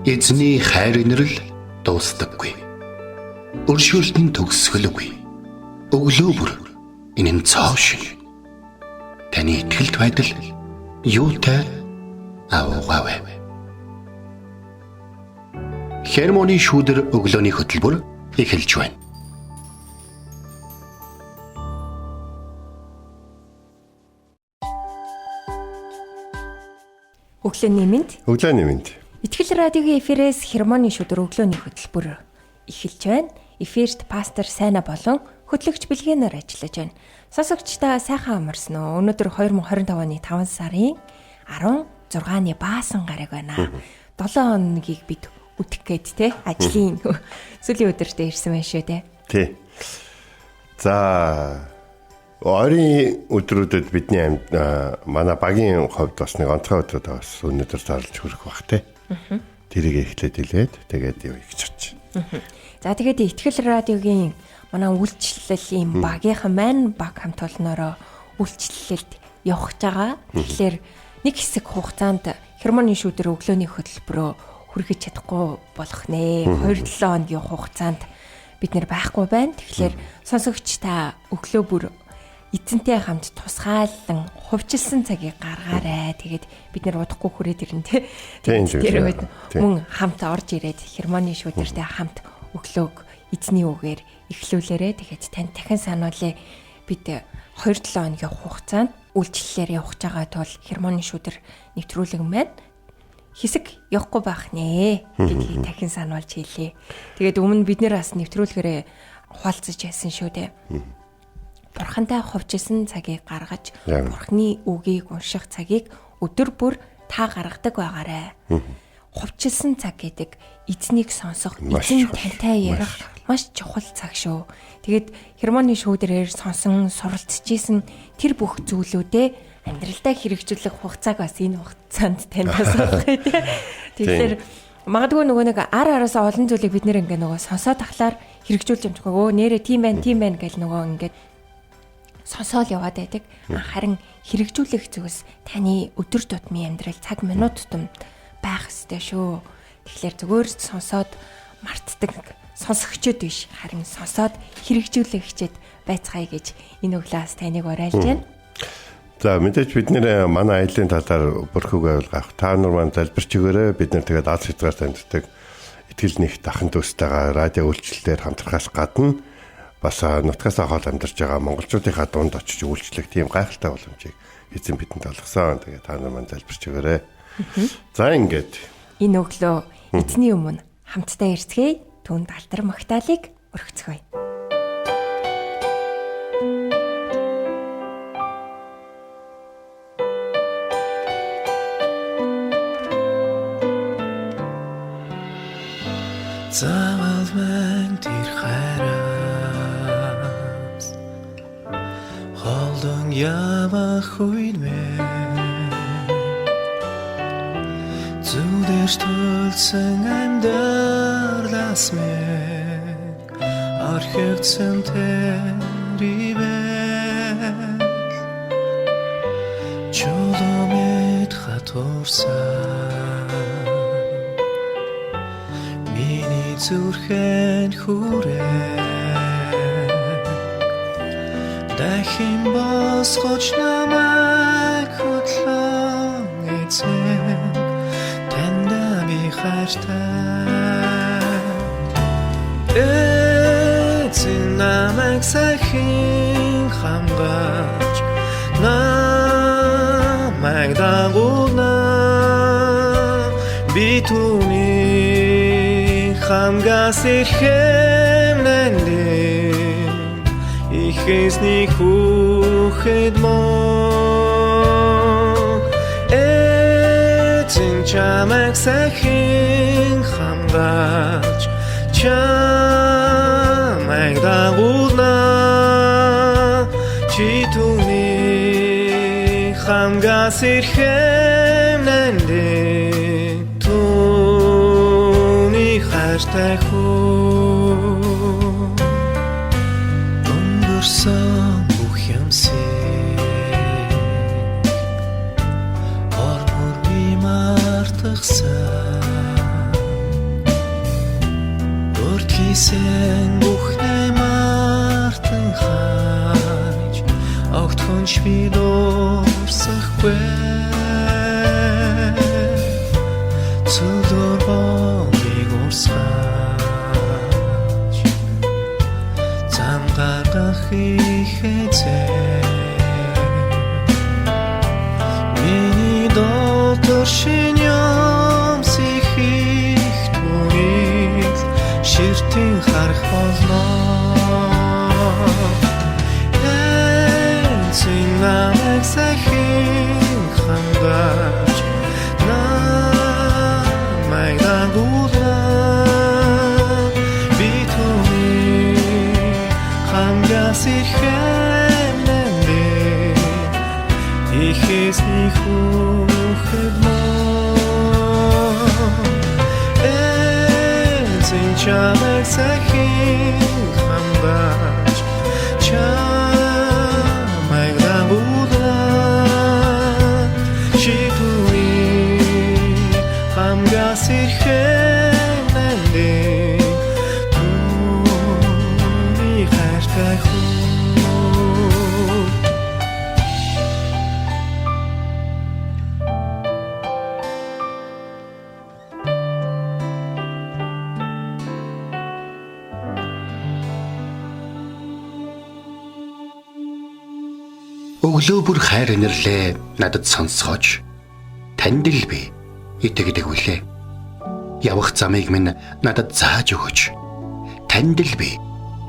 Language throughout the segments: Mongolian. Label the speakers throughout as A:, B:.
A: Эзний хайр инрэл дуустдаггүй. Өршөөлт нь төгсгөлгүй. Өглөө бүр энэ нь цоо шин. Таны итгэлт байдал юутай аавгаавэ. Хермоны шүүдэр өглөөний хөтөлбөр эхэлж байна.
B: Өглөөний мэнд.
C: Өглөөний мэнд.
B: Итгэл радиогийн эфирээс Хермоны шүдэр өглөөний хөтөлбөр эхэлж байна. Эфирт пастор Сайна болон хөтлөгч Бэлгэнээр ажиллаж байна. Сонсогч та сайхан амарсан уу? Өнөөдөр 2025 оны 5 сарын 16-ны баасан гараг байна. 7 хоногийг бид үтэх гээд те ажлын сүүлийн өдөртөө ирсэн байна шүү те.
C: Тий. За, ойрын өдрүүдэд бидний амьд манай багийн хувьд бас нэг онцгой өдрүүд бас өнөөдөр зарлж хүрэх бах те. Тэрийг эхлээд илээд тэгээд явъя гэж бодож.
B: За, тэгээд Итгэл радиогийн манай үйлчлэлийн багийнхан маань баг хамт олноороо үйлчлэлд явах гэж байгаа. Тэгэхээр нэг хэсэг хугацаанд Хермоны шүүдэр өглөөний хөтөлбөрөө хүргэж чадахгүй болох нэ. 2-7 хоногийн хугацаанд бид нэр байхгүй байна. Тэгэхээр сонсогч та өглөө бүр эзэнтэй хамт тусгаалan хувьчилсан цагийг гаргаарай. Тэгээд бид нэр удахгүй хүрээд ирнэ те. Тэр үед мөн хамт орж ирээд Хермоны шүүдэртэй хамт өглөөг эзний үгээр эхлүүлээрэ. Тэгээд танд дахин сануулъя. Бид 2-7 хоногийн хугацаанд үйлчлэлээр явах гэж байгаа тул Хермоны шүүдэр нэвтрүүлэг маань хэсэг явахгүй байх нэ гэдгийг дахин сануулж хэлье. Тэгээд өмнө бид нэр бас нэвтрүүлгээрээ хуваалцаж яасан шүү дээ. Бурхантай хувьчилсан цагийг гаргаж, Бурхны үгийг унших цагийг өдөр бүр та гаргадаг байгаарай. Хувьчилсан цаг гэдэг эзнийг сонсох, эзэн тантай ярих маш чухал цаг шүү. Тэгээд Хермоны шүүдэрээр сонсон, суралцж исэн тэр бүх зүйлүүдээ амьдралдаа хэрэгжүүлэх хугацааг бас энэ хугацаанд танд асуух тий. Тэгэхээр магадгүй нөгөө нэг ар араасаа олон зүйлийг бид нэр ингээ нөгөө сонсоод тахлаар хэрэгжүүлж юмчгүй. Өө нэрээ тийм байна, тийм байна гэл нөгөө ингээд сонсоол яваад байдаг. Харин хэрэгжүүлэх зүйлс таны өдөр тутмын амьдрал цаг минут тутамд байх ёстой шүү. Тэгэхээр зүгээр сонсоод мартдаг сонсогчд биш, харин сонсоод хэрэгжүүлэгчд байцгаая гэж энэ өглөөс таныг уриалж байна.
C: За, мэдээж бид нэр манай аялын талаар бүрхүүг байвал авах. Та нар маань залбирч өгөөрэй. Бид нар тэгээд аз хязгаарт амьддаг итгэл нэгт ахын дүүстэйгээ радио үйлчлэлээр хамтрахаас гадна бас нутгаас хоол амьдарч байгаа монголчуудынхаа дунд очиж үйлчлэх тийм гайхалтай боломжийг эзэн бидэнд олгосон. Тэгээд та нар маань залбирч өгөөрэй. За, ингээд
B: энэ өглөө эзний өмнө хамтдаа ирцгээе. Түүнд алдар магтаалык өргөцгөөе.
D: Заавал мэн тэр хайраас холдон явах үед мэн зүудэж төлсөн амьдралаас мэн орхигдсан тэр ивэл чулуумэд хатуурсан зүрхэн хүрээ дахин босгож намайг хөтлөн эзэн таньда би хайртай. Эзэн намайг сайхан хамгаалж намайг дагуулна, би түүний хамгаас ихэм нандин их эзний хүүхэд мөн. Эзэн чамайг сайхан хамгаалж чамайг дагуулна, чи түүний хамгаас ихэм нандин түүний хайртай хүү. Өнгөрсөн бүх юмсыг ор бүр би мартахсан. Хизээч би дуусахгүй. Цөлөр бомбыг урсгаж зам гаргах ихэзээ. Миний дотор шинэ юмс их түүнийг ширтэн харах болно. Эцэг намайг сайхан хангаж намайг дагуулна. Би түүний хамгаас ирэхэмнэндээ их эзний хүүхэд мөн. Эзэн чамайг сайхан хангаж чамайг дагуулна. Чи түүний хамгаас ирэхэмнэндээ түүний хайртай хүү.
A: Өглөө бүр хайр инэрлээ надад сонсгооч. Танд л би итгэдэг үлээ. Явах замыг минь надад зааж өгөөч. Танд л би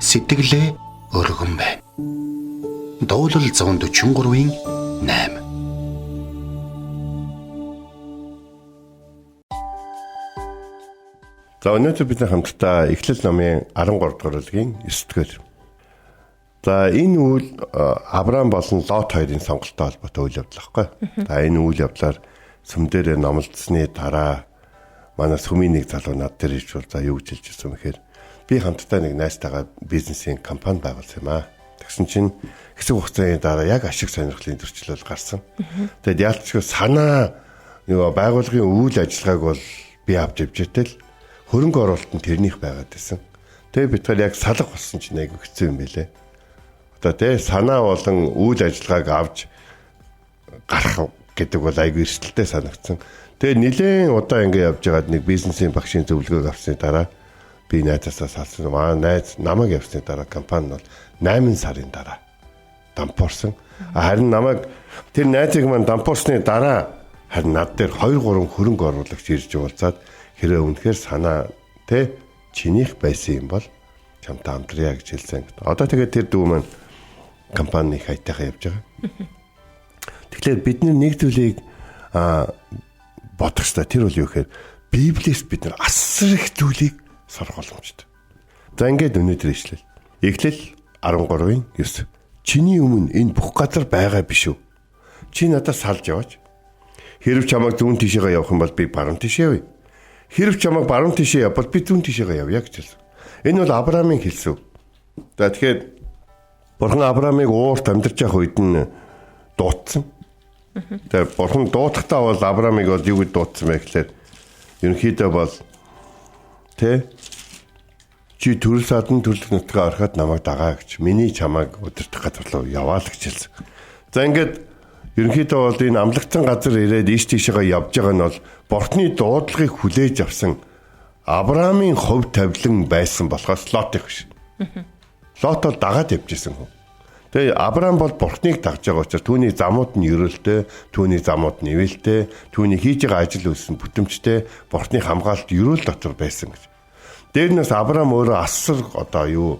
A: сэтгэлээ өргөн байна. Дуулал 143-ийн 8.
C: За өнөөдөр бид хамтдаа Эхлэл номын 13 дугаар бүлгийн 9 дугаар. За энэ үйл Авраам болон Лот хоёрын сонголттой холбоотой үйл явдал байхгүй. За энэ үйл явдлаар сүм дээрээ номлолцсны дараа манай сүмийн нэг залуу над дээр ирж бол за юу гэж хэлж ирсэн мэхээр би хамтдаа нэг найзтайгаа бизнесийн компани байгуулсан юм аа. Тэгсэн чинь хэсэг хугацааны дараа яг ашиг сонирхлын зөрчил гарсан. Тэгээд яалтчгүй санаа нөгөө байгууллагын үйл ажиллагааг бол би авч явж итэл хөрөнгө оруулалт нь тэрнийх байгаад байсан. Тэгээд бид нар яг салга болсон чинь айгүй хэцүү юм байлээ. Одоо тэ санаа болон үйл ажиллагааг авч гарах гэдэг бол айгүй эрсдэлтэй санагдсан. Тэгээ нилээн удаа ингэ явж байгаад нэг бизнесийн багшийн зөвлөгөөг авсны дараа би найзаасаа салсан. Маа найз намайг явсны дараа компани нь бол 8 сарын дараа дампуурсан. Харин намайг тэр найзыг маань дампуурсны дараа харин над дээр 2 3 хөрөнгө оруулагч ирж уулзаад хэрэг үнэхээр санаа тэ чинийх байсан юм бол чамтай хамтрая гэж хэлсэн. Одоо тэгээд тэр дүү маань компани их айтайхан явж байгаа. Тэгэхээр бид нэг зүйлийг бодох хэрэгтэй. Тэр бол юу гэхээр Библиэс бид нар асар их зүйлийг сурах боломжтой. За ингээд өнөөдөр ишлэл. Эхлэл 13-ын 9. Чиний өмнө энэ бүх газар байгаа биш үү? Чи надаас салж яваач. Хэрв чамайг зүүн тишээгээ явах юм бол би баруун тишээ явъя. Хэрв чамайг баруун тишээ явбал би зүүн тишээгээ явъя гэж хэлсэн. Энэ бол Авраамийн хэлсэн. За тэгэхээр Бурхан Авраамыг уурт амьдарч явах үед нь дуудсан. Тэгээ Бурхан дуудахтаа бол Авраамыг бол юу гэж дуудсан бэ гэхээр ерөнхийдөө бол тэ чи төрөл садан төрлөх нутгаа орхиод намайг дагаа гэж миний чамайг удирдах газар руу яваа л гэж хэлсэн. За ингээд ерөнхийдөө бол энэ амлагдсан газар ирээд ийш тийшээгээ явж байгаа нь бол Бурханы дуудлагыг хүлээж авсан Авраамийн хувь тавилан байсан болохоос Лотыг биш. Лот бол дагаад явж исэн хүн. Тэгээ Авраам бол Бурхныг дагж байгаа учраас түүний замууд нь ерөөлтэй, түүний замууд нь ивэлтэй, түүний хийж байгаа ажил үйлс нь бүтэмжтэй, Бурхны хамгаалалт ерөөл дотор байсан гэж. Дээрнээс Авраам өөрөө асар одоо юу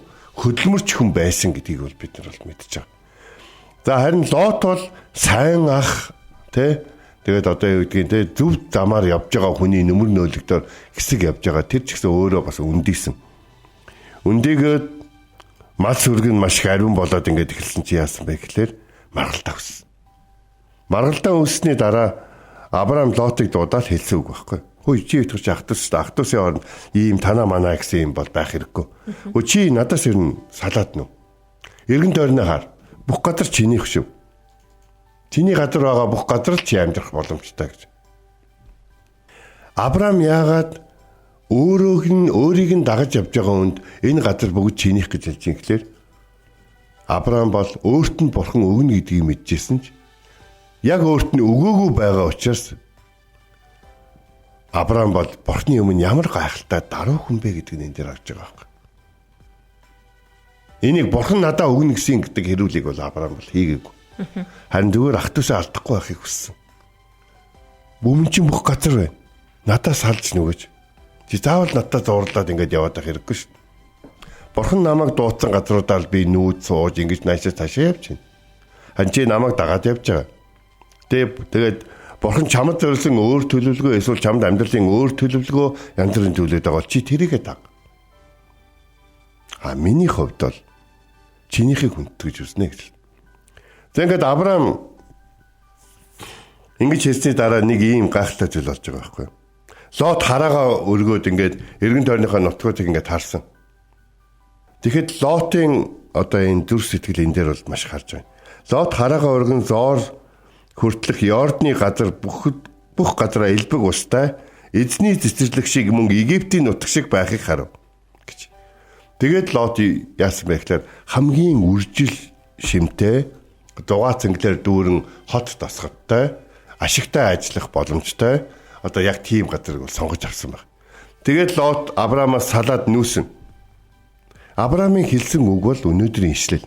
C: хөдөлмөрч хүн байсан гэдгийг бол бид нар бол мэдж байгаа. За харин Лот бол сайн ах тэ тэгээд одоо юу гэдгийг тэ зөв замаар явж байгаа хүний нүмер нөөлөгдөөр хэсэг явж байгаа. Тэр ч гэсэн өөрөө бас үндийсэн. Үндийгээд мал сүрэг нь маш их ариун болоод ингээд эхэлсэн чи яасан бэ гэхлээр маргалдаа өссөн. Маргалдаа өссөний дараа Авраам Лотыг дуудаал хэлсэн үг байхгүй. Хөөе чи итгэж ах дүүс шүү дээ. Ах дүүсийн оронд ийм танаа манаа гэсэн юм бол байх хэрэггүй. Хөө чи надаас ер нь салаад нү. Эргэн тойрноо хар. Бүх газар чинийх шүү. Чиний газар байгаа бүх газар л чи амьдрах боломжтой гэж. Авраам яагаад өөрөөх нь өөрийг нь дагаж явж байгаа хүнд энэ газар бүгд чинийх гэж хэлж юм гэхлээр Авраам бол өөрт нь бурхан өгнө гэдгийг мэдчихсэн ч яг өөрт нь өгөөгүй байгаа учраас Авраам бол бурхны өмнө ямар гайхалтай даруй хүн бэ гэдгийг энэ дээр харж байгаа байхгүй. Энийг бурхан надаа өгнө гэсэн гэдэг хэрүүлийг бол Авраам бол хийгээгүй. Харин зүгээр ах дүүсээ алдахгүй байхыг хүссэн. Бүүмэн чинь бүх газар байна. Надаа салж нүгэж. Чи заавал надад зуурлаад ингэж яваад байх хэрэггүй шүү. Бурхан намайг дуудсан газруудаар би нүүд сууж ингэж наашаа цаашаа явж байна. Харин чи намайг дагаад явж байгаа. Тэгээд бурхан чамд зориулсан өөр төлөвлөгөө эсвэл чамд амьдралын өөр төлөвлөгөө янз бүрийн зүйлүүд байгаа бол чи тэрийгэ даг. А миний хувьд бол чинийхийг хүндэтгэж үзнэ гэж. За ингээд Авраам ингэж хэлсний дараа нэг ийм гайхалтай зүйл болж байгаа байхгүй юу? Лот хараагаа өргөөд ингээд эргэн тойрныхоо нутгуудыг ингээд харсан. Тэгэхэд Лотын одоо энэ зүрх сэтгэл энэ дээр бол маш харж байна. Лот хараагаа өргөн Зоор хүртэлх Йордны газар бүх газараа элбэг устай эзний цэцэрлэг шиг мөн Египтийн нутаг шиг байхыг харав гэж. Тэгээд Лот яасан бэ гэхээр хамгийн үржил шимтэй дугаа цэнгэлээр дүүрэн хот тасгадтай ашигтай ажиллах боломжтой одоо яг тийм газрыг бол сонгож авсан баг. Тэгээд Лот Авраамаас салаад нүүсэн. Авраамийн хэлсэн үг бол өнөөдрийн ишлэл.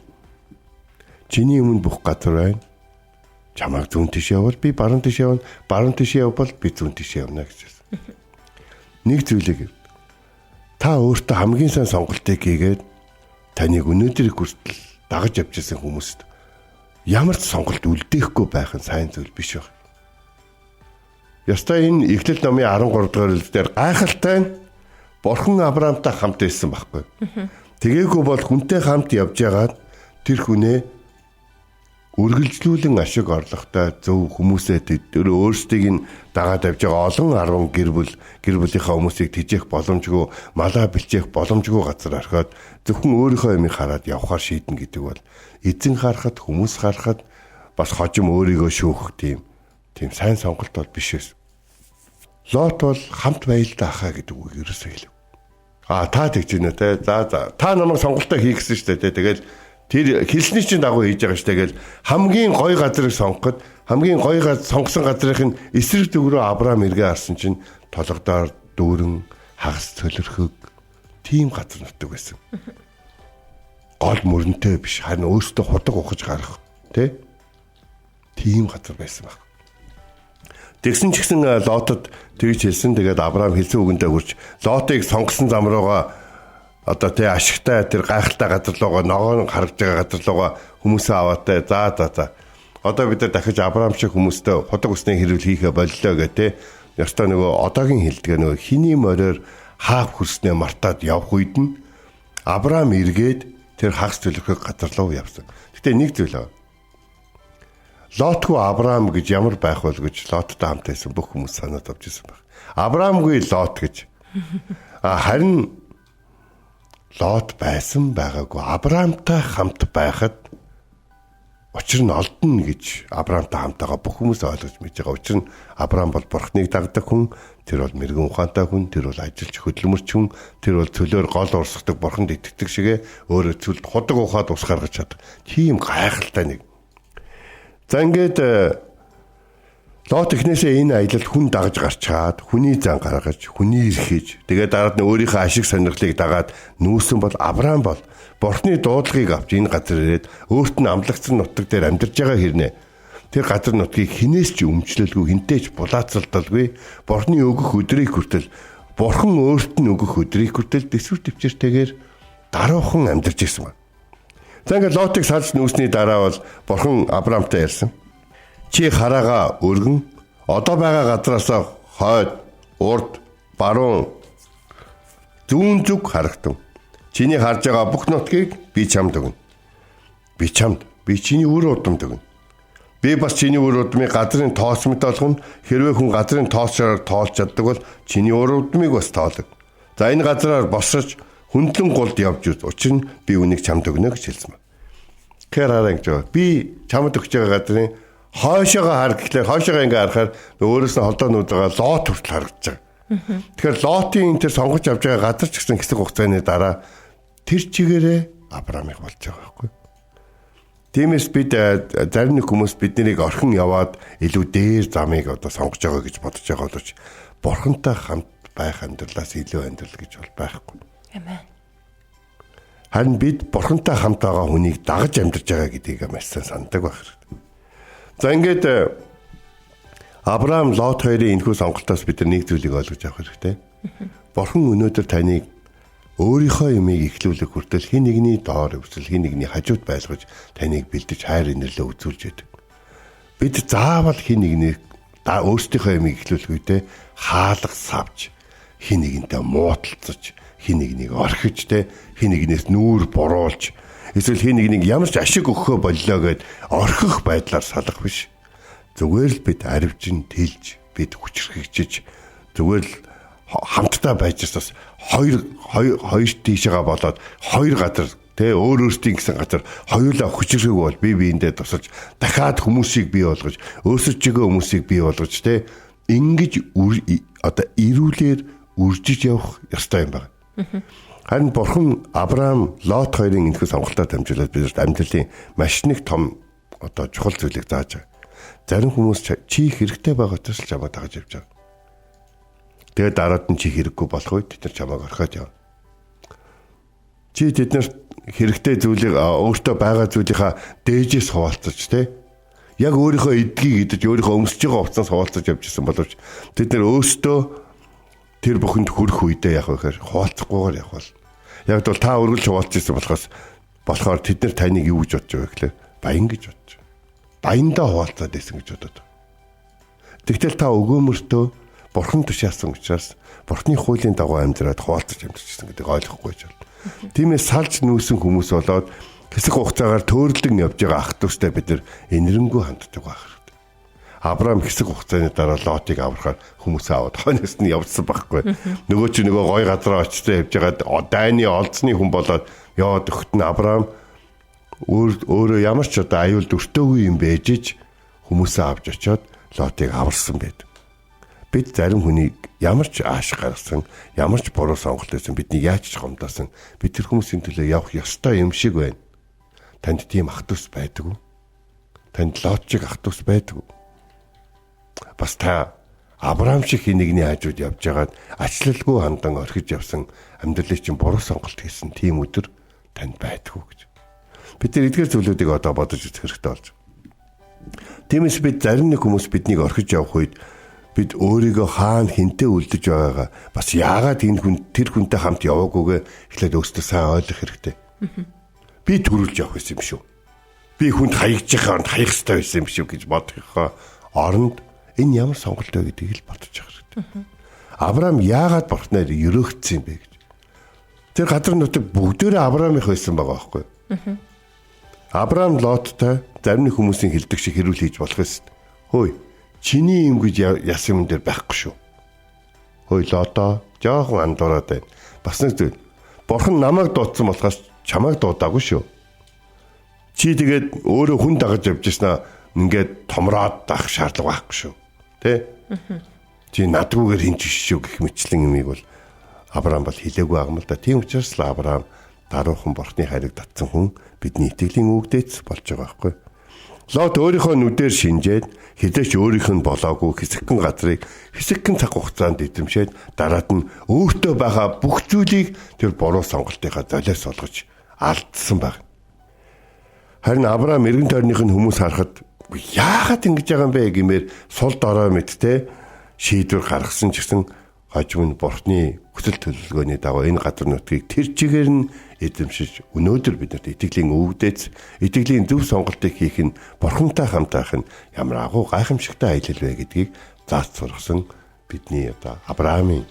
C: Чиний өмнө бүх газар байна. Чамайг зүүн тийш явбал би баруун тийш явна, баруун тийш явбал би зүүн тийш явна гэж хэлсэн. Нэг зүйлийг та өөртөө хамгийн сайн сонголтыг хийгээд таныг өнөөдрийг хүртэл дагаж явж байсан хүмүүст ямар ч сонголт үлдээхгүй байх нь сайн зүйл биш байх. Ёстой энэ Эхлэл номын 13 дугаар бүлэг дээр гайхалтай нь Бурхан Авраамтай хамт байсан байхгүй. Тэгээгүй бол хүнтэй хамт явж байгаад тэр хүнээ үргэлжлүүлэн ашиг орлоготой зөв хүмүүсээ тэр өөрсдийг нь дагаад авж байгаа олон арван гэр бүлийнхаа хүмүүсийг тэжээх боломжгүй, малаа бэлчээх боломжгүй газар орхиод зөвхөн өөрийнхөө юмыг хараад явхаар шийднэ гэдэг бол эзэн харахад, хүмүүс харахад бас хожим өөрийгөө шүүх тийм сайн сонголт бол биш байсан. Лот бол хамт баялдаа ахаа гэдэг үг ерөөсөө хэлв. А та тэгж гинэ те. За та намайг сонголтоо хийх гэсэн шүү дээ те. Тэгэл тэр хэлсний чинь дагуу хийж байгаа шүү дээ. Тэгэл хамгийн гоё газрыг сонгоход хамгийн гоё сонгосон газрын эсрэг зүг рүү Авраам эргээ харсан чинь толгодоор дүүрэн хагас цөлөрхөг тийм газар нутаг байсан. Гол мөрөнтэй биш харин өөртөө худаг ухаж гарах те. Тийм газар байсан баг. Тэгсэн ч гэсэн Лотод тэгж хэлсэн. Тэгээд Авраам хэлсэн үгэндээ хүрч Лотыг сонгосон зам руугаа одоо тий ашигтай тэр гайхалтай газар руугаа ногоон харагдж байгаа газар руугаа хүмүүсээ аваатай. За. Одоо бид нар дахиж Авраам шиг хүмүүстэй худаг усны хэрүүл хийхэ боллоо гэх тий. Ёстой нөгөө одоогийн хэлдэг нөгөө хиний мориор хаав хөрснөө мартаад явах үед нь Авраам эргээд тэр хагас төлөрхөг газар руу явсан. Гэтэ нэг зүйл аа. Лотгүй Авраам гэж ямар байх вэ гэж Лоттой хамт байсан бүх хүмүүс санаад авч ирсэн баг. Авраамгүй Лот гэж. А харин Лот байсан байгаагүй Авраамтай хамт байхад учир нь олдно гэж Авраамтай хамт байгаа бүх хүмүүс ойлгож мэдж байгаа. Учир нь Авраам бол Бурхныг дагдаг хүн, тэр бол мэрэгэн ухаантай хүн, тэр бол ажилч хөдөлмөрч хүн, тэр бол цөлөөр гол урсгадаг Бурханд итгэдэг шигэ өөрөө цөлд худаг ухаад ус гаргаж чаддаг. Тийм гайхалтай нэг. За ингээд Лот эхнээсээ энэ аялалд хүн дагаж гарчаад хүний зан гаргаж, хүний эрхэж, тэгээд дараад нь өөрийнхөө ашиг сонирхлыг дагаад нүүсэн бол Авраам бол Бурхны дуудлагыг авч энэ газар ирээд өөрт нь амлагдсан нутаг дээр амьдарч байгаа хэрнээ тэр газар нутгийг хинээс ч өмчлөлгүй, хинтээ ч булаацалдалгүй Бурхны өгөх өдрийг хүртэл Бурхан өөрт нь өгөх өдрийг хүртэл дэсвэр төвчөртэйгээр даруухан амьдарч ирсэн байна. За ингээд Лотыг салж нүүсний дараа бол Бурхан Авраамтай ярьсан. Чи хараагаа өргөн одоо байгаа газраасаа хойд, урд, баруун, зүүн зүг харагтун. Чиний харж байгаа бүх нутгийг би чамд өгнө. Би чамд, би чиний үр удамд өгнө. Би бас чиний үр удмыг газрын тоос мэт болгоно. Хэрвээ хүн газрын тоос шараар тоолж чаддаг бол чиний үр удмыг бас тоолог. За энэ газраар босож хөндлөн голд явж үз. Учир нь би үнийг чамд өгнө гэж хэлсэн байна. Тэгэхээр хараа ингэж байгаа. Би чамд өгч байгаа газрын хойшоогоо хар гэхлээр хойшоогоо ингээ харахаар өөрөөс нь холдоо нүүд байгаа Лот хүртэл харагдаж байгаа. Тэгэхээр Лотын энэ төр сонгож авч байгаа газар ч гэсэн хэсэг хугацааны дараа тэр чигээрээ Авраамыг болж байгаа байхгүй. Тиймээс бид зарим нэг хүмүүс биднийг орхин яваад илүү дээр замыг одоо сонгож байгаа гэж бодож байгаа боловч бурхантай хамт байх амьдралаас илүү амьдрал гэж бол байхгүй.
B: Амен.
C: Харин бид бурхантай хамт байгаа хүнийг дагаж амьдарч байгаа гэдгийг маш сайн санадаг байх хэрэгтэй. За ингээд Авраам Лот хоёрын энэхүү сонголтоос бид нэг зүйлийг ойлгож авах хэрэгтэй. Бурхан өнөөдөр таныг өөрийнхөө юмыг эхлүүлэх хүртэл хэн нэгний доор өвсөл хэн нэгний хажууд байлгаж таныг бэлдэж хайр инэрлээ үзүүлж байдаг. Бид заавал хэн нэгний өөрсдийнхөө юмыг эхлүүлэх үедээ хаалга савж хэн нэгэнтэй мууталцаж хэн нэгнийг орхиж те хэн нэгнээс нүүр буруулж эсвэл хэн нэгнийг ямар ч ашиг өгөхөө боллоо гэд орхих байдлаар салах биш. Зүгээр л бид аривжин тэлж бид хүчрхэгжиж зүгээр л хамтдаа байж бас хоёр хоёр тийшээгээ болоод хоёр газар тэ өөр өөрсдийн гэсэн газар хоёулаа хүчрхэг бол бие биендээ тусалж дахиад хүмүүсийг бий болгож өөрсөжгөө хүмүүсийг бий болгож тэ ингэж одоо ирүүлэр үржиж явах ёстой юм байна. Харин бурхан Авраам, Лот хоёрын энэхүү сонголтоор дамжуулаад бидэрт амьдралын маш нэг том одоо чухал зүйлийг зааж байгаа. Зарим хүмүүс чи хэрэгтэй байгаа учраас л чамайг дагаж явж байгаа. Тэгээд дараад нь чи хэрэггүй болох үед тэд нар чамайг орхиод явна. Чи тэднэрт хэрэгтэй зүйлийг өөртөө байгаа зүйлийнхаа дээжээс хуваалцаж тэ яг өөрийнхөө эдгийг идэж өөрийнхөө өмсөж байгаа хувцас хуваалцаж явж исэн боловч тэд нар өөрсдөө тэр бүхэнд хүрэх үедээ яг вэ гэхээр хуваалцахгүйгээр явах бол яг бол та өргөлж хуваалцж исэн болохоор тэд нар таныг юу гэж бодож байгаа гэхээр баян гэж бодож. Баяндаа хуваалцаад байсан гэж бодод. Тэгтэл та өгөөмөртөө бурхан тушаасан учраас бурхны хуулийн дагуу амьдраад хуваалцаж амьдарчсан гэдгийг ойлгохгүй байж байна. Тиймээс салж нүүсэн хүмүүс болоод хэсэг хугацаагаар төөрөлдөн явж байгаа ах дүүстэй бид нар энэрэнгүй ханддаг байх хэрэгтэй. Авраам хэсэг хугацааны дараа Лотыг аврахаар хүмүүсээ аваад хойноос нь явдсан байхгүй. Нөгөө чи нөгөө гой газараа очсон явж байгаад дайны олзны хүн болоод яваад өгт нь Авраам өөрөө ямар ч одоо аюулд өртөөгүй юм бэжиж хүмүүсээ авч очиод Лотыг аварсан байдаг. Бид зарим хүнийг ямар ч ааш гаргасан, ямар ч буруу сонголт хийсэн бидний яаж ч гомдоосон бид тэр хүмүүсийн төлөө явах ёстой юм шиг байна. Танд тийм ах дүүс байдаг уу? Танд Лот шиг ах дүүс байдаг уу? Бас та Авраам шиг хин нэгний хажууд явж байгаад ачлалгүй хандан орхиж явсан амьдралын чинь буруу сонголт хийсэн тийм өдөр танд байдаг уу гэж. Бид тэр эдгээр зүйлүүдийг одоо бодож үзэх хэрэгтэй болж. Тиймээс бид зарим нэг хүмүүс биднийг орхиж явах үед бид өөрийгөө хаана хинтээ үлдэж байгаагаа бас яагаад энэ хүн тэр хүнтэй хамт яваагүйгээ эхлээд өөрсдөө сайн ойлгох хэрэгтэй. Би төрүүлж явах байсан юм шүү. Би хүнд хаягдчихаа оронд хаях ёстой байсан юм шүү гэж бодохоо оронд энэ ямар сонголт вэ гэдгийг л бодож явах хэрэгтэй. Авраам яагаад бурхнаар ерөөгдсөн юм бэ гэж. Тэр газар нутаг бүгдээрээ Авраамийнх байсан байгаа байхгүй. Авраам Лоттой зарим нэг хүмүүсийн хэлдэг шиг хэрүүл хийж болох байсан. Хөөе, чиний юм гэж ясан юм дээр байхгүй шүү. Хөөе Лотоо, жоохон андуураад байна. Бас нэг зүйл. Бурхан намайг дуудсан болохоос чамайг дуудаагүй шүү. Чи тэгээд өөрөө хүн дагаж явж ирсэн ингээд томроод авах шаардлага байхгүй шүү. Тэ? Чи надгүйгээр хинч биш шүү гэх мэтлэн юмыг бол Авраам бол хэлээгүй байгаа юм л да. Тийм учраас л Авраам даруухан бурхны хайрыг татсан хүн бидний итгэлийн өвгдээц болж байгаа байхгүй. Лот өөрийнхөө нүдээр шинжээд хэзээ ч өөрийнх нь болоогүй хэсэгхэн газрыг хэсэгхэн цаг хугацаанд эзэмшээд дараад нь өөртөө байгаа бүх зүйлийг тэр буруу сонголтынхаа золиос болгож алдсан баг. Харин Авраам эргэн тойрных нь хүмүүс харахад яагаад ингэж байгаа юм бэ гэмээр сул дорой мэт те шийдвэр гаргасан ч гэсэн хожим нь бурхны хүсэл төлөвлөгөөний дагуу энэ газар нутгийг тэр чигээр нь эзэмшиж өнөөдөр биднэрт итгэлийн өвгдээц итгэлийн зөв сонголтыг хийх нь бурхантай хамт байх нь ямар агуу гайхамшигтай аялал вэ гэдгийг зааж сургасан бидний одоо Авраамийн,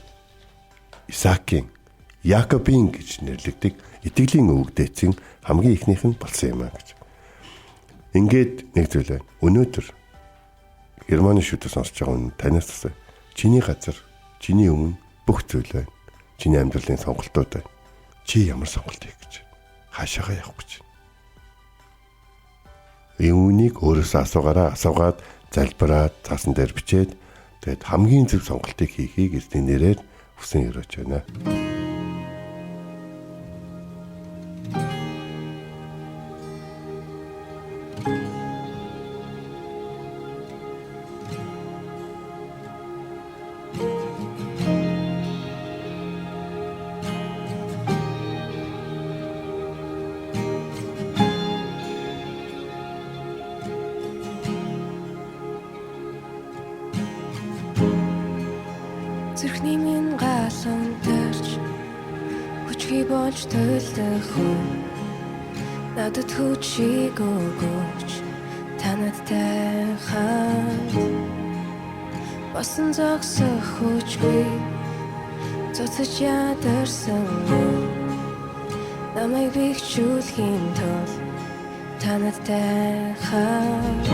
C: Исаакийн, Якобын гэж нэрлэгдэг итгэлийн өвгдээцийн хамгийн эхнийх нь болсон юм а гэж. Ингээд нэг зүйл байна. Өнөөдөр Германы шүтэг сонсож байгаа хүн танаас асуу. Чиний газар, чиний өмнө бүх зүйл байна. Чиний амьдралын сонголтууд байна. Чи ямар сонголт хийх гэж? Хаашаагаа явах гэж? Үүнийг өөрөөсөө асуугаараа асуугаад залбираад цаасан дээр бичээд тэгээд хамгийн зөв сонголтыг хийхийг эзний нэрээр хүсэн өрөөж байна.
E: Зүрхний минь галан төрч хүчгүй болж туйлдах үү. Надад хүчийг өгөөч та надтай хамт. Босон зогсох хүчгүй цуцаж ядарсан үү. Намайг бэхжүүлэхийн тулд та надтай хамт.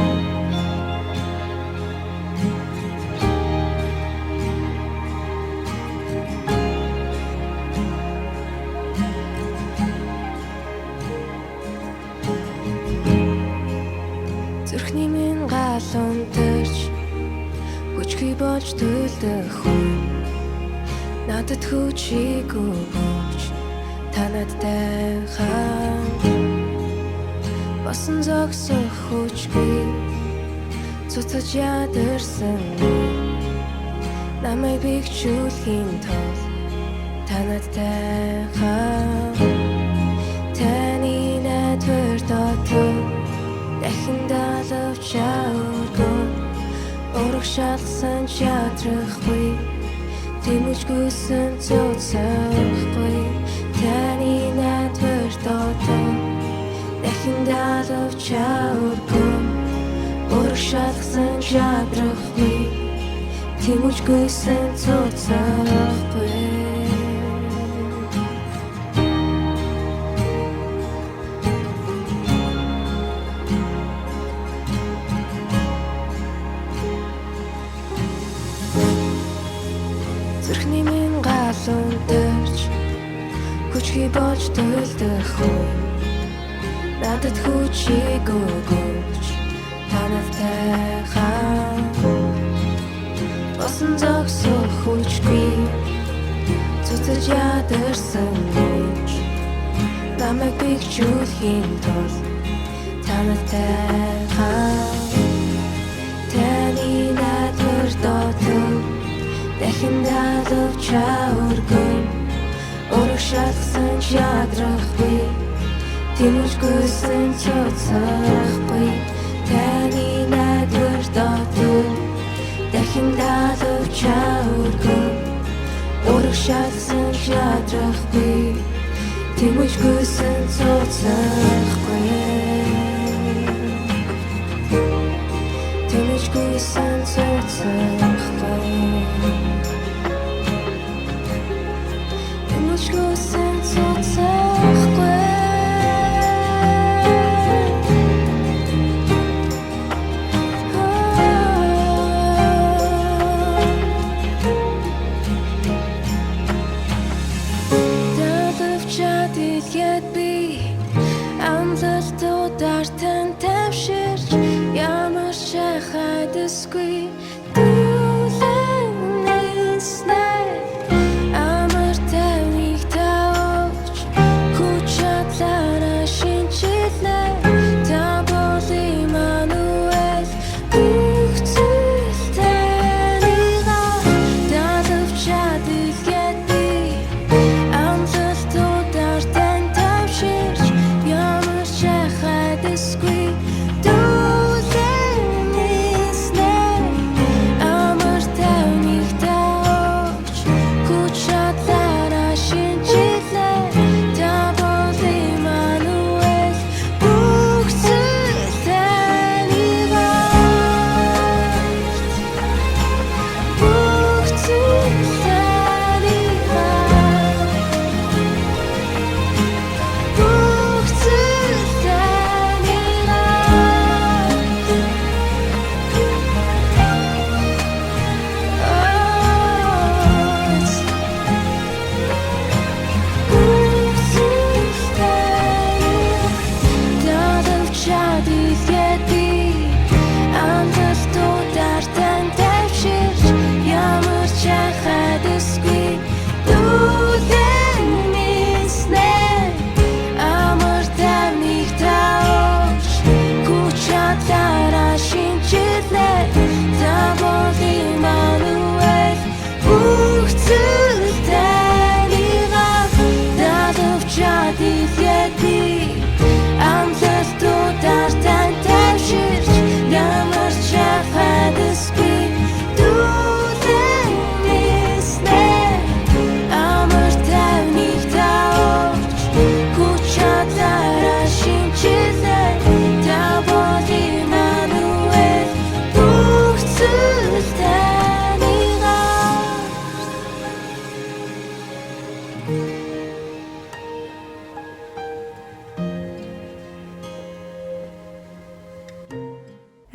E: Зүрхний минь галан төрч хүчгүй болж туйлдах үү. Надад хүчийг өгөөч та надтай хамт. Босон зогсох хүчгүй цуцаж ядарсан үү. Намайг бэхжүүлэхийн тулд та надтай хамт. Таны найдвар дотор дахин далавч аургон урагшаалсан ч ядрахгүй тэмүүлжгүйсэн цуцахгүй. Таны найдвар дотор дахин далавч аургон урагшаалсан ч ядрахгүй тэмүүлжгүйсэн цуцахгүй. Зүрхний минь галан төрч хүчгүй болж туйлдах үү. Надад хүчийг өгөөч та надтай хамт. Босон зогсох хүчгүй цуцаж ядарсан үуч. Намайг бэхжүүлэхийн тулд та надтай хамт. Таны найдвар дотор дахин далавч аургон урагшаалсан ч ядрахгүй тэмүүлжгүйсэн цуцахгүй. Таны найдвар дотор дахин далавч аургон урагшаалсан ч ядрахгүй тэмүүлжгүйсэн цуцахгүй. Тэмүүлжгүйсэн цуцахгүй. Тэмүүлжгүйсэн цуцахгүй. Далавчаад илгээд би амлалтуудаар тань тавширч ямар ч хайдасгүй түлэнэснэ амар тайвныг тавч хүч чадлаараа шинчилнэ. Та бол Имануэль бүх зүйл таныгаа. Далавчаад илгээд би амлалтуудаар тань тавширч ямар ч хайдасгүй түлэнэснэ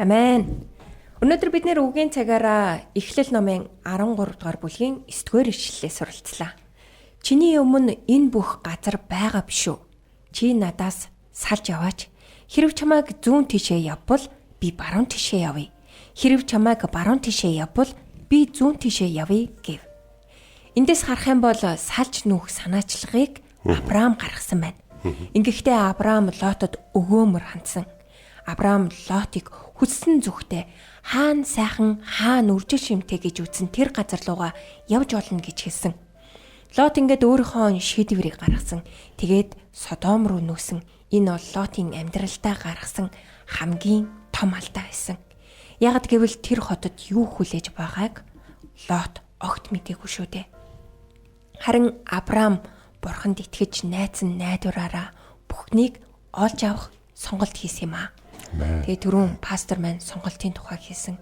B: Амен. Өнөөдөр бид нэр үгийн цагаараа Эхлэл номын 13 дугаар бүлгийн 9 дугаар ишлэлээс суралцлаа. Чиний өмнө энэ бүх газар байгаа биш үү? Чи надаас салж яваач. Хэрв чамайг зүүн тишээ явбал би баруун тишээ явъя. Хэрв чамайг баруун тишээ явбал би зүүн тишээ явъя гэв. Эндээс харах юм бол салж нүүх санаачлагыг Авраам гаргасан байна. Ингэхдээ Авраам Лотод өгөөмөр хандсан. Авраам Лотыг хүссэн зүгтээ хаана сайхан хаана үржил шимтэй гэж үзсэн тэр газар руугаа явж олно гэж хэлсэн. Лот ингээд өөрийнхөө шийдвэрийг гаргасан. Тэгээд Содом руу нүүсэн. Энэ бол Лотын амьдралдаа гаргасан хамгийн том алдаа байсан. Ягд гэвэл тэр хотод юу хүлээж байгааг Лот огт мдээгүй шүү дээ. Харин Авраам бурханд итгэж найдсан найдвараараа бүхнийг олж авах сонголт хийсэн юм аа. Тэгээ түрүүн пастор маань сонголтын тухай хэлсэн.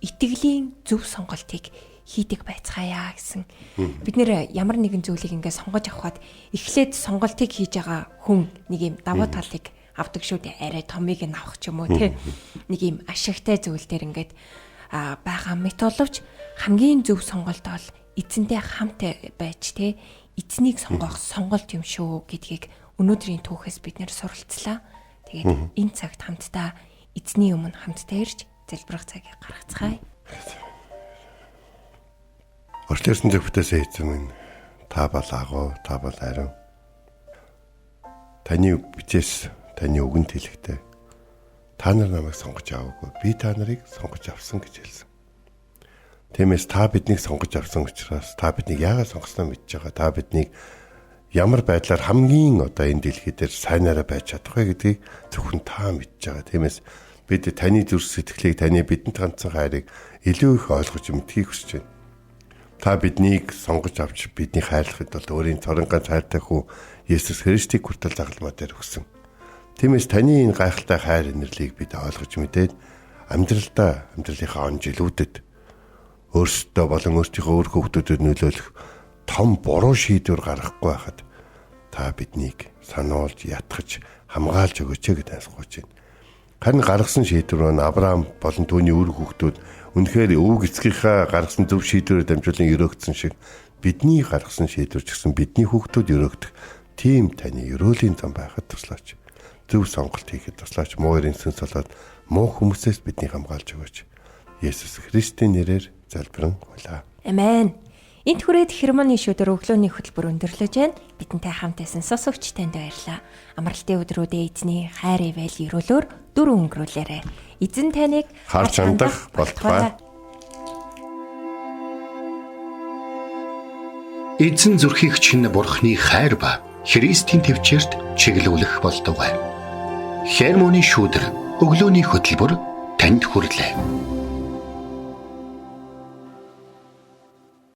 B: Итгэлийн зөв сонголтыг хийдэг байцгаая гэсэн. Бид нэр ямар нэгэн зүйлийг ингээд сонгож авахад эхлээд сонголтыг хийж байгаа хүн нэг юм давуу талыг авдаг шүү дээ. Арай томыг нь авах ч юм уу те. Нэг юм ашигтай зүйл дээр ингээд байгаа мэт боловч хамгийн зөв сонголт бол эзэнтэй хамт байж те эзнийг сонгох сонголт юм шүү гэдгийг өнөөдрийн түүхээс бид нэр суралцлаа. Тэгээд энэ цагт хамтдаа эзний өмнө хамтдаа ирж залбирах цагийг гаргацгаая.
C: Орчлон зөвхөтөөсөө эзэн минь та бол агуу, та бол ариун. Таны бичээс таны үгэнд хэлэхдээ та нар намайг сонгож аваагүй. Би та нарыг сонгож авсан гэж хэлсэн. Тиймээс та биднийг сонгож авсан учраас та биднийг яагаад сонгосноо мэдж байгаа. Та биднийг ямар байдлаар хамгийн одоо энэ дэлхий дээр сайнаараа байж чадах вэ гэдгийг зөвхөн та мэдж байгаа. Тиймээс бид таны зүрх сэтгэлийг, таны бидэнд хандсан хайрыг илүү их ойлгож мэдхийг хүсэж байна. Та биднийг сонгож авч бидний хайрлахад бол өөрийн цорын ганц хайртай хүү Есүс Христийг хүртэл загалмаа дээр өгсөн. Тиймээс таны энэ гайхалтай хайр инэрлийг бид ойлгож мэдээд амьдралдаа, амьдралынхаа он жилүүдэд өөрсдөө болон өөрсдийнхөө үр хүүхдүүдэд нөлөөлөх том буруу шийдвэр гаргахгүй байхад та биднийг сануулж, ятгах, хамгаалж өгөөч гэж тансгууч байна. Харин гаргасан шийдвэр нь Авраам болон түүний үр хүүхдүүд үнэхээр өвөг эцгийнхаа гаргасан зөв шийдвэрээр дамжуулан өрөөгдсөн шиг бидний гаргасан шийдвэр ч гэсэн бидний хүүхдүүд өрөөгдөх тийм таны өрөөлийн зам байхад туслаач. Зөв сонголт хийхэд туслаач. Муу ерэн сүнс болоод муу хүмүүсээс биднийг хамгаалж өгөөч. Есүс Христийн нэрээр залбирэн гуйлаа.
B: Амен. Энт хүрээд хермоны шүдэр өглөөний хөтөлбөр өндөрлөж байна. Бидэнтэй хамт байсан сонсогч танд баярлалаа. Амралтын өдрүүдээ эзний хайр ивэл өрөөлөөр дөрөв өнгөрүүлээрэй. Эзэн таныг
C: харж хандах болтугай.
A: Эзэн зүрхийг чинь бурхны хайр ба Христийн төвчөрт чиглүүлэх болтугай. Хермоны шүүдэр өглөөний хөтөлбөр танд хүрэлээ.